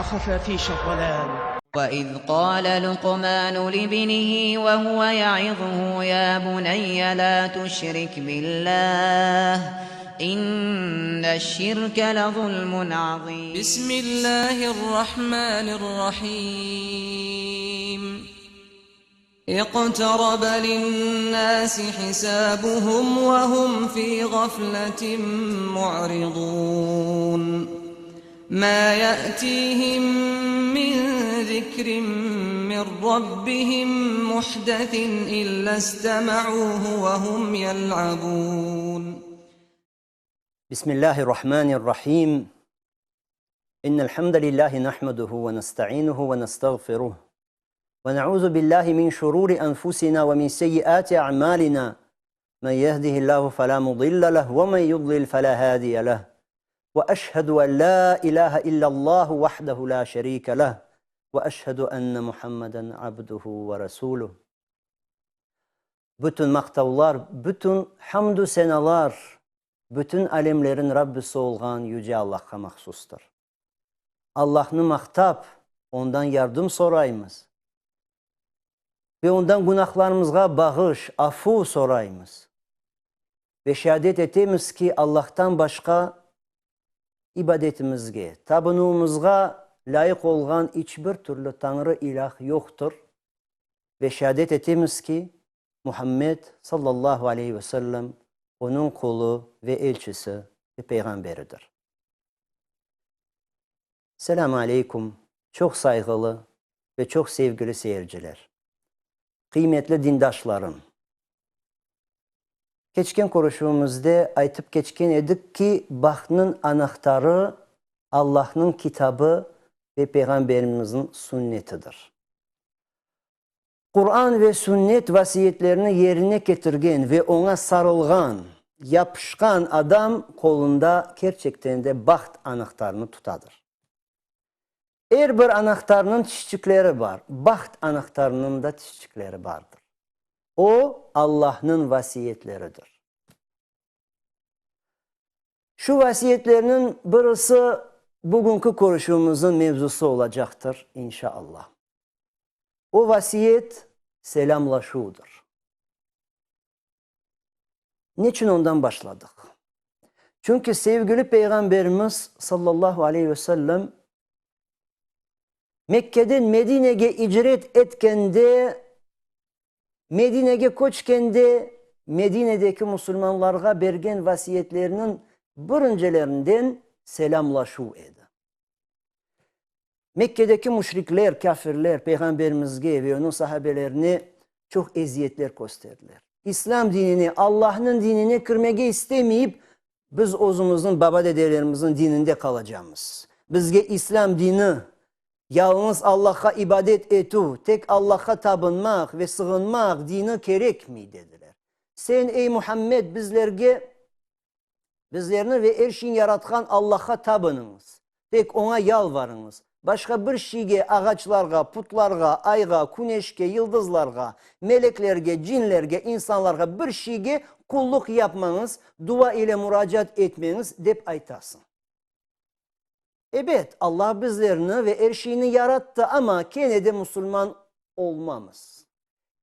خفافيش الظلام. وإذ قال لقمان لابنه وهو يعظه يا بني لا تشرك بالله إن الشرك لظلم عظيم. بسم الله الرحمن الرحيم. اقترب للناس حسابهم وهم في غفلة معرضون. ما يأتيهم من ذكر من ربهم محدث إلا استمعوه وهم يلعبون. بسم الله الرحمن الرحيم. إن الحمد لله نحمده ونستعينه ونستغفره ونعوذ بالله من شرور أنفسنا ومن سيئات أعمالنا. من يهده الله فلا مضل له ومن يضلل فلا هادي له. وأشهد أن لا إله إلا الله وحده لا شريك له وأشهد أن محمدا عبده ورسوله. Bütün maqtavlar, bütün hamdü senalar, bütün alemlerin Rabbisi olğan Yüce Allahqa mahsustır. Allahnı maqtap, Ondan yardım soraymız ve Ondan günahlarımızğa bağış, afu soraymız. Ve şeadet etemiz ki, Allahtan başqa ibadetimizge, tabınuvımızğa lâyıq olğan iç bir türlü tañrı, ilâh yoqtır. Ve şeadet etemiz ki, Muhammed, sallallahu aleyhi ve sellem, Onıñ qulu ve elçisi ve peyğamberidir. Selâmü aleykum, çoq sayğılı ve çoq sevgili seyirciler! Qıymetli dindaşlarım! Keçken körüşüvimizde aytıp keçken edik ki, bahtnıñ anahtarı Allahnıñ kitabı ve Peyğamberimizniñ sünnetidir. Quran ve sünnet vasiyetlerini yerine ketirgen ve oña sarılğan, yapışqan adam qolunda kerçekten de baht anahtarını tutadır. Er bir anahtarnıñ tişçikleri bar, baht anahtarınıñ da tişçikleri bardır. O, Allahnıñ vasiyetleridir. Şu vasiyetlerniñ birisi bugünki körüşüvimizniñ mevzusı olacaqtır, inşa Allah. O vasiyet, selâmlaşuvdır. Neçün ondan başladıq? Çünki sevgili Peyğamberimiz, sallallahu aleyhi ve sellem, Mekkeden Medinege icret etkende, Medinege köçkende, Medinedeki musulmanlarğa bergen vasiyetleriniñ birincilerinden selâmlaşuv edi. Mekkedeki müşrikler, kâfirler, Peyğamberimizge ve onıñ sahabelerine çoq eziyetler kösterdiler. İslâm dinine, Allahnıñ dinine kirmege istemeyip, biz özümizniñ baba-dedelerimizniñ dininde qalacamız. Bizge İslâm dini, yalıñız Allahqa ibadet etüv, tek Allahqa tabınmaq ve sığınmaq dini kerekmey, dediler. Sen, ey Muhammed, bizlerge Bizlerni ve er şeyni yaratqan Allahqa tabınıñız, tek Oña yalvarıñız. Başqa bir şeyge, ağaçlarğa, putlarğa, ayğa, küneşke, yıldızlarğa, meleklerge, cinlerge, insanlarğa bir şeyge qulluq yapmañız, dua ile muracaat etmeñiz, dep aytasıñ. Ebet, Allah bizlerni ve er şeyni yarattı, amma kene de musulman olmamız.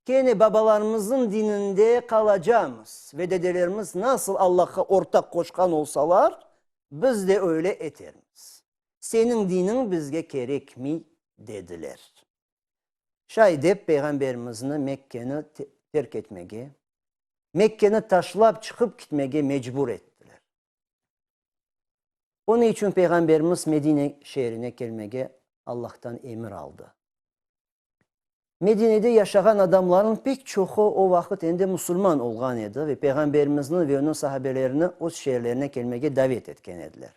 Kene babalarımıznıñ dininde qalacamız ve dedelerimiz nasıl Allahqa ortaq qoşqan olsalar, biz de öyle etermiz. Seniñ diniñ bizge kerekmey, dediler. Şay dep Peyğamberimizni Mekkeni terk etmege, Mekkeni taşlap çıqıp kitmege mecbur ettiler. Onıñ içün Peyğamberimiz Medine şeerine kelmege Allahtan emir aldı. Medinede yaşağan adamlarnıñ pek çoqu o vaqıt endi musulman olğan edi ve Peyğamberimizni ve onıñ sahabelerini öz şeerlerine kelmege davet etken ediler.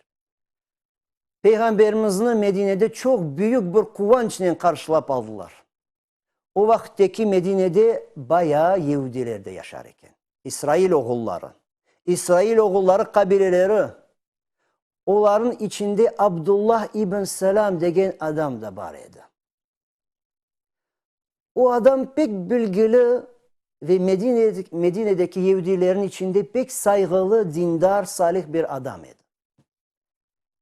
Peyğamberimizni Medinede çoq büyük bir quvançnen qarşılap aldılar. O vaqıtteki Medinede bayağı yeudiler de yaşar eken, İsrail oğulları, İsrail oğulları qabileleri, olarnıñ içinde Abdullah ibn Selâm degen adam da bar edi. O adam pek bilgili ve Medinedeki yeudilerniñ içinde pek sayğılı, dindar, salih bir adam edi.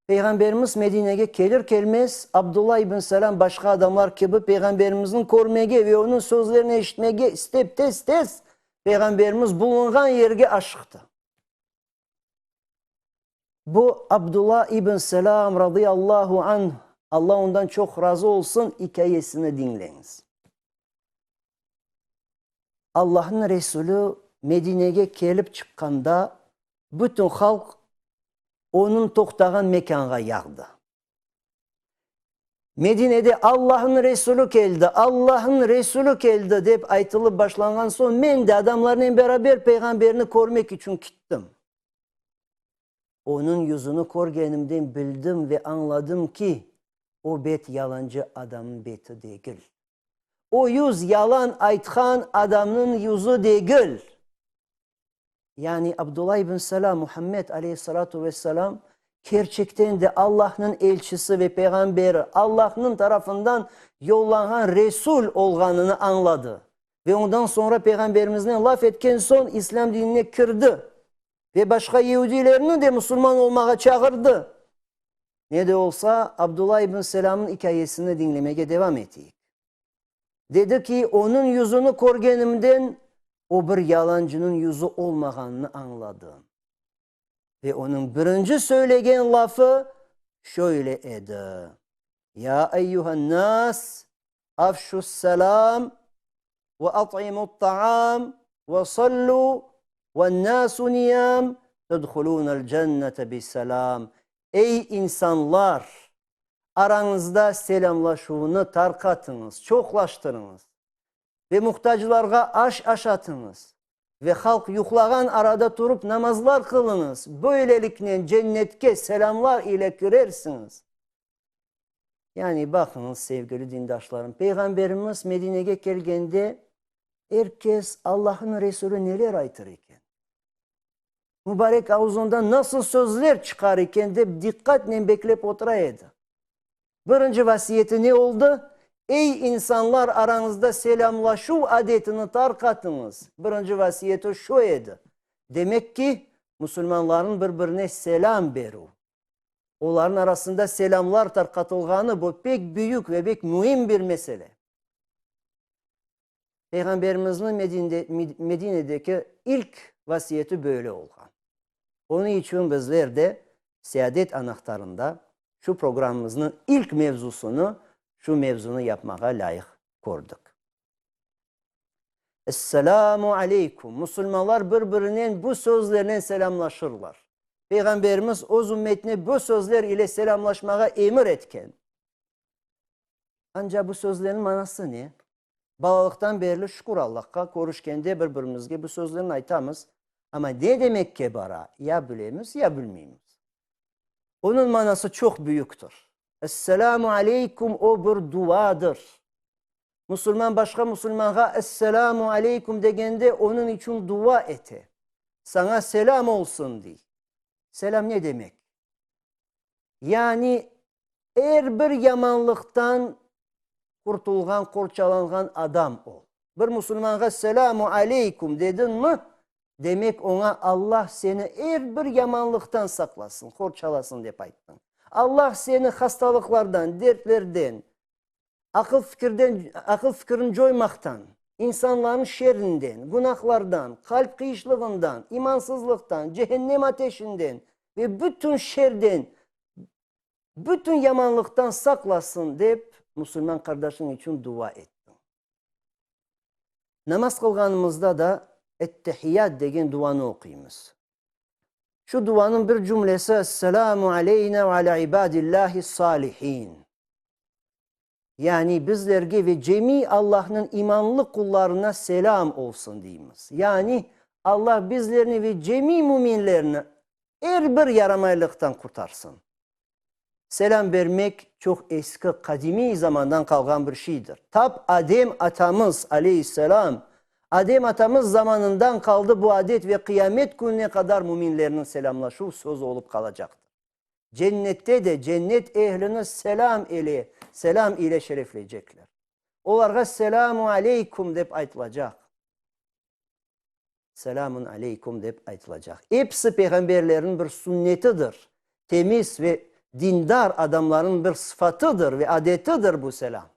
Peyğamberimiz Medinege kelir-kelmez, Abdulla ibn Selâm başqa adamlar kibi Peyğamberimizni körmege ve onıñ sözlerini eşitmege istep tez-tez Peyğamberimiz bulunğan yerge aşıqtı. Bu Abdulla ibn Selâm radıyallahu anh, Alla ondan çoq razı olsun, ikâyesini diñleñiz. Allahnıñ Resulü Medinege kelip çıqqanda, bütün halq onıñ toqtağan mekânğa yağdı. Medinede Allahnıñ Resulü keldi, Allahnıñ Resulü keldi, dep aytılıp başlanğan soñ, men de adamlarnen beraber Peyğamberni körmek içün kittim. Onıñ yüzüni körgenimden bildim ve añladım ki, o bet yalancı adamnıñ beti degil. O yüz yalan aytqan adamnıñ yüzü degil. Yani Abdullah ibn Selâm Muhammed aleyhissalâtu vesselâm kerçekten de Allahnıñ elçisi ve peyğamberi, Allahnıñ tarafından yollanğan Resul olğanını añladı. Ve ondan soñra peyğamberimiznen laf etken soñ İslâm dinine kirdi ve başqa yeudiylerni de musulman olmağa çağırdı. Ne de olsa, Abdullah ibn Selâmnıñ ikâyesini diñlemege devam eteyik. Dedi ki, onıñ yüzüni körgenimden, o bir yalancınıñ yüzü olmağanını añladım. Ve onıñ birinci söylegen lafı şöyle edi, Ya eyyühen-nas, afşus-selâm ve at'imut-ta'am ve sallu ven-nasu niyam tedhulûnel-cennete bi-selâm. Ey insanlar! Arañızda selâmlaşuvnı tarqatıñız, çoqlaştırıñız ve muhtaclarğa aş aşatıñız ve halq yuqlağan arada turıp namazlar qılıñız, böyleliknen cennetke selâmlar ile kirersiñiz. Yani, baqıñız, sevgili dindaşlarım, Peyğamberimiz Medinege kelgende er kes Allahnıñ Resulü neler aytır eken? Mubarek avuzından nasıl sözler çıqar eken dep diqqatnen beklep otura edi. Birinci vasiyeti ne oldı? Ey, insanlar, arañızda selâmlaşuv adetini tarqatıñız. Birinci vasiyeti şu edi. Demek ki, musulmanlarnıñ bir-birine selâm berüv, olarnıñ arasında selâmlar tarqatılğanı, bu pek büyük ve pek müim bir mesele. Peyğamberimizniñ Medinedeki ilk vasiyeti böyle olğan. Onıñ içün bizler de Seadet anahtarında şu programmımıznıñ ilk mevzusını şu mevzunı yapmağa lâyıq kördik. Esselamu aleykum! Musulmanlar bir-birinen bu sözlernen selâmlaşırlar. Peyğamberimiz öz ümmetine bu sözler ile selâmlaşmağa emir etken. Ancaq bu sözlerniñ manası ne? Balalıqtan berli, şükür Allahqa, körüşkende bir-birimizge bu sözlerni aytamız, amma ne demekke bara, ya bilemiz, ya bilmeymiz. Onıñ manası çoq büyüktir. Esselamu aleykum o bir duadır. Musulman başqa musulmanğa Esselamu aleykum degende onıñ içün dua ete. Saña selâm olsun, dey. Selâm ne demek? Yani er bir yamanlıqtan qurtulğan, qorçalanğan adam ol. Bir musulmanğa Selâmu aleykum dediñmi, demek oña Allah seni er bir yamanlıqtan saqlasın, qorçalasın dep ayttıñ. Allah seni hastalıqlardan, dertlerden, aqıl-fikirden, aqıl-fikirini coymaqtan, insanların şerrinden, günahlardan, qalp qıyışlığından, imansızlıqtan, cehennem ateşinden ve bütün şerden, bütün yamanlıqtan saqlasın dep musulman qardaşıñ içün dua ettiñ. Namaz qılğanımızda da Ettehiyyat degen duanı oquymız. Şu duanıñ bir cümlesi Esselamu aleyna ve ala ibadillâhis-salihin. Yani bizlerge ve cemiy Allahnıñ imanlı qullarına selâm olsun deymiz. Yani Allah bizlerni ve cemiy müminlerni er bir yaramaylıqtan qurtarsın. Selâm bermek çoq eski, qadimiy zamandan qalğan bir şeydir. Tap Adem atamız, aleyhisselâm, Adem atamız zamanından qaldı bu adet ve qıyamet kününe qadar müminlerniñ selâmlaşuv sözü olıp qalacaqtır. Cennette de cennet ehlini selâm ile, selâm ile şerefleycekler. Olarğa Selâmu aleykum dep aytılacaq. Selâmun aleykum dep aytılacaq. Episi peyğamberlerniñ bir sünnetidir. Temiz ve. Dindar adamlarnıñ bir sıfatıdır ve adetidir bu selâm.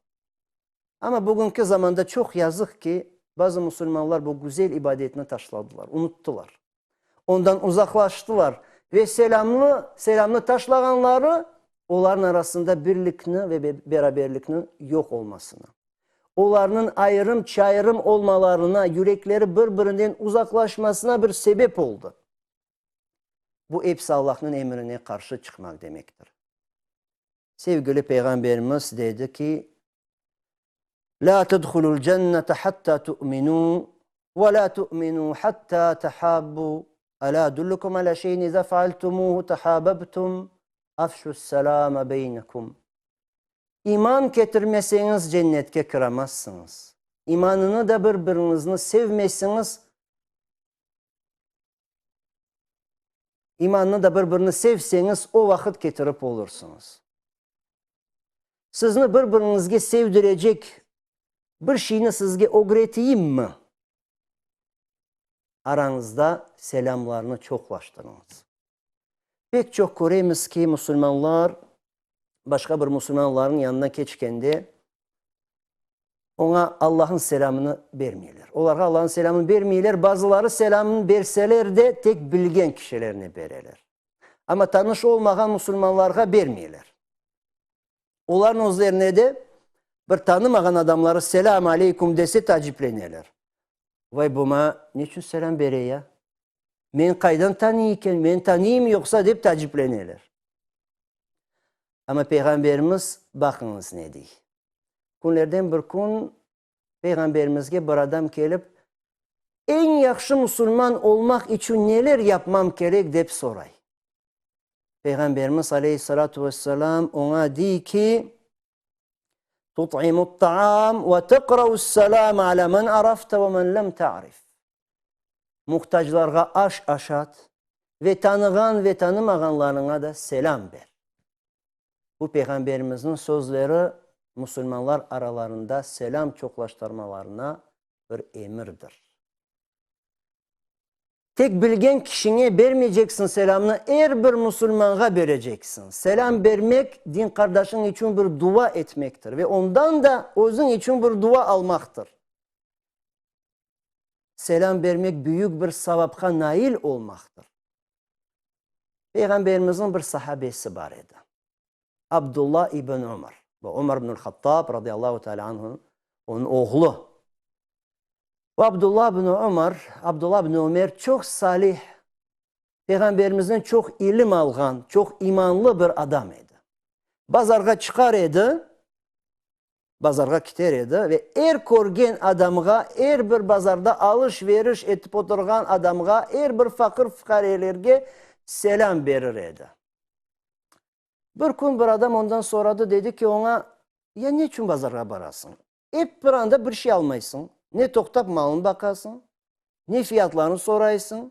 Amma bugünki zamanda çoq yazıq ki, bazı musulmanlar bu güzel ibadetni taşladılar, unuttılar. Ondan uzaqlaştılar ve selâmlı, selâmnı taşlağanları olarnıñ arasında birlikni ve beraberlikniñ yoq olmasına, olarnıñ ayırım-çayırım olmalarına, yürekleri bir-birinden uzaqlaşmasına bir sebep oldı. Bu episi Allahnıñ emrine qarşı çıqmaq demektir. Sevgili Peyğamberimiz dedi ki, Lâ tedhulul cennete hattâ tu'minû ve lâ tu'minû hattâ tehâbbû, elâ adullukum alâ şeyin izâ fealtumûhu tehâbebtum, afşus-selâme beynekum. İman ketirmeseñiz cennetke kiramazsıñız. İmanını da bir-biriñizni sevmesiñiz, İmannı da bir-birini sevseñiz, o vaqıt ketirip olursıñız. Sizni bir-biriñizge sevdirecek bir şeyni sizge ögreteyimmi? Arañızda selâmlarnı çoqlaştırıñız. Pek çoq köremiz ki, musulmanlar başqa bir musulmanlarnıñ yanına keçkende, Oña Allahnıñ selâmını bermeyler. Olarğa Allahnıñ selâmını bermeyler, bazıları selâmını berseler de, tek bilgen kişilerine bereler. Amma tanış olmağan musulmanlarğa bermeyler. Olarnıñ özlerine de bir tanımağan adamları selâm aleykum dese taacipleneler. Vay, bu maña neçün selâm bere ya? Men qaydan tanıy eken, men tanıyım yoqsa dep taacipleneler. Amma Peyğamberimiz, baqıñız ne dey. Künlerden bir kün Peyğamberimizge bir adam kelip, Eñ yahşı musulman olmaq içün neler yapmam kerek? dep soray. Peyğamberimiz aleyhissalâtu vesselâm oña dey ki, Tut'imut-ta'am ve teqra'us-selâme alâ men arafte ve men lem ta'rif. Muhtaclarğa aş aşat ve tanığan ve tanımağanlarıña da selâm ber. Bu Peyğamberimizniñ sözleri musulmanlar aralarında selâm çoqlaştırmalarına bir emirdir. Tek bilgen kişiñe bermeyceksiñ selâmnı, er bir musulmanğa bereceksiñ. Selâm bermek, din qardaşıñ içün bir dua etmektir ve ondan da özüñ içün bir dua almaqtır. Selâm bermek büyük bir savapqa nail olmaqtır. Peyğamberimizniñ bir sahabesi bar edi, Abdulla ibn Umar. Bu Umar ibn al-Hattab radıyallahu teala anhu, onıñ oğlu. Bu Abdulla ibn Umar, Abdulla ibn Ömer çoq salih, Peyğamberimizden çoq ilim alğan, çoq imanlı bir adam edi. Bazarğa çıqar edi, bazarğa kiter edi ve er körgen adamğa, er bir bazarda alış-veriş etip oturğan adamğa, er bir faqır-fuqarelerge selâm berir edi. Bir kün bir adam ondan soradı, dedi ki, oña, Ya neçün bazarğa barasıñ? Ep bir anda bir şey almaysıñ, ne toqtap malnı baqasıñ, ne fiyatlarını soraysıñ,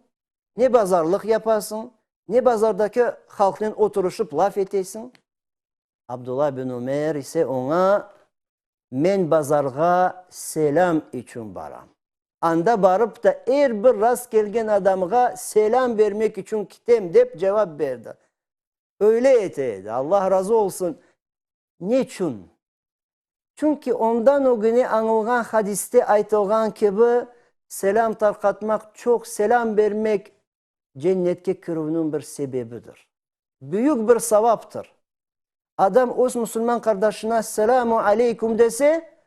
ne bazarlıq yapasıñ, ne bazardaki halqnen oturışıp laf etesiñ. Abdulla bin Ümer ise oña, Men bazarğa selâm içün baram. Anda barıp da er bir rast kelgen adamğa selâm bermek içün kitem, dep cevap berdi. Öyle ete edi, Allah razı olsun. Neçün? Çünki ondan ögüne añılğan hadiste aytılğan kibi, selâm tarqatmaq, çoq selâm bermek cennetke kirüvniñ bir sebebidir. Büyük bir savaptır. Adam öz musulman qardaşına Selâmu aleykum dese,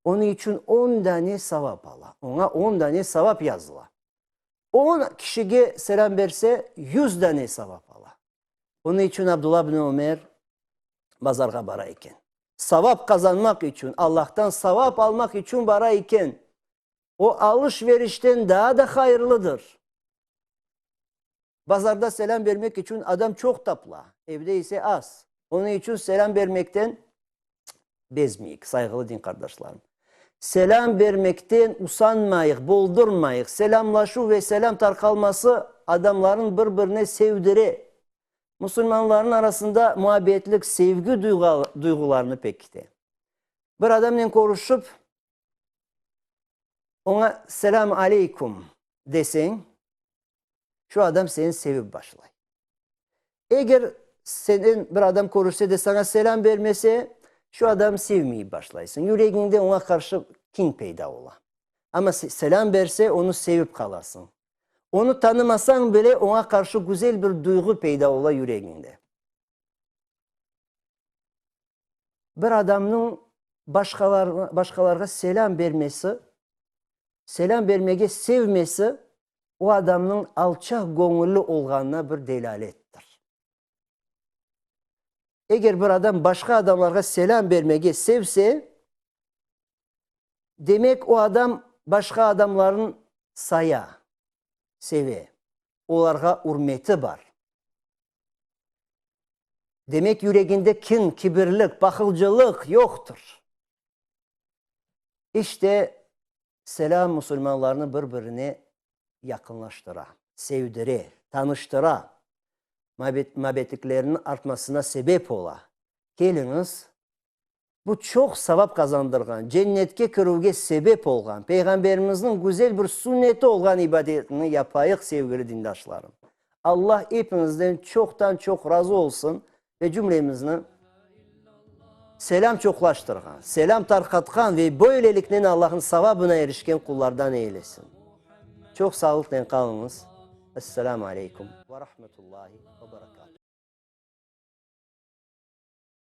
onıñ içün on dane savap ala, oña on dane savap yazıla. On kişige selâm berse, yuz dane savap ala. Onıñ içün Abdullah ibn Ömer bazarğa bara eken. Savap qazanmaq içün, Allahtan savap almaq içün bara eken. O alış-verişten daa da hayırlıdır. Bazarda selâm bermek içün adam çoq tapıla, evde ise az. Onıñ içün selâm bermekten bezmeyik, sayğılı din qardaşlarım. Selâm bermekten usanmayıq, boldurmayıq. Selâmlaşuv ve selâm tarqalması adamlarnıñ bir-birine sevdire, musulmanlarnıñ arasında muabbetlik, sevgi duyğularını pekite. Bir adamnen körüşip, Oña selâm aleykum deseñ, şu adam seni sevip başlay. Eger. senen bir adam körüşse de saña selâm bermese, şu adamnı sevmeyip başlaysıñ, yüregiñde oña qarşı kin peyda ola. Amma selâm berse, onı sevip qalasıñ. Onı tanımasañ bile, oña qarşı güzel bir duyğu peyda ola yüregiñde. Bir adamnıñ başqalarğa selâm bermesi, selâm bermege sevmesi, o adamnıñ alçaq göñülli olğanına bir delâlettir. Eger bir adam başqa adamlarğa selâm bermege sevse, demek o adam başqa adamlarnı saya, seve, olarğa ürmeti bar. Demek yüreginde kin, kibirlik, pahılcılıq yoqtır. İşte, selâm musulmanlarnı bir-birine yaqınlaştıra, sevdire, tanıştıra, mabetlikleriniñ artmasına sebep ola. Keliñiz, bu çoq savap qazandırğan, cennetke kirüvge sebep olğan, Peyğamberimizniñ güzel bir sünneti olğan ibadetni yapayıq, sevgili dindaşlarım. Allah epiñizden çoqtan-çoq razı olsun ve cümlemizni selâm çoqlaştırğan, selâm tarqatqan ve böyleliknen Allahnıñ savabına erişken qullardan eylesin. Çoq sağlıqnen qalıñız. Esselâmu aleykum ve rahmetullahi ve berekâtuh.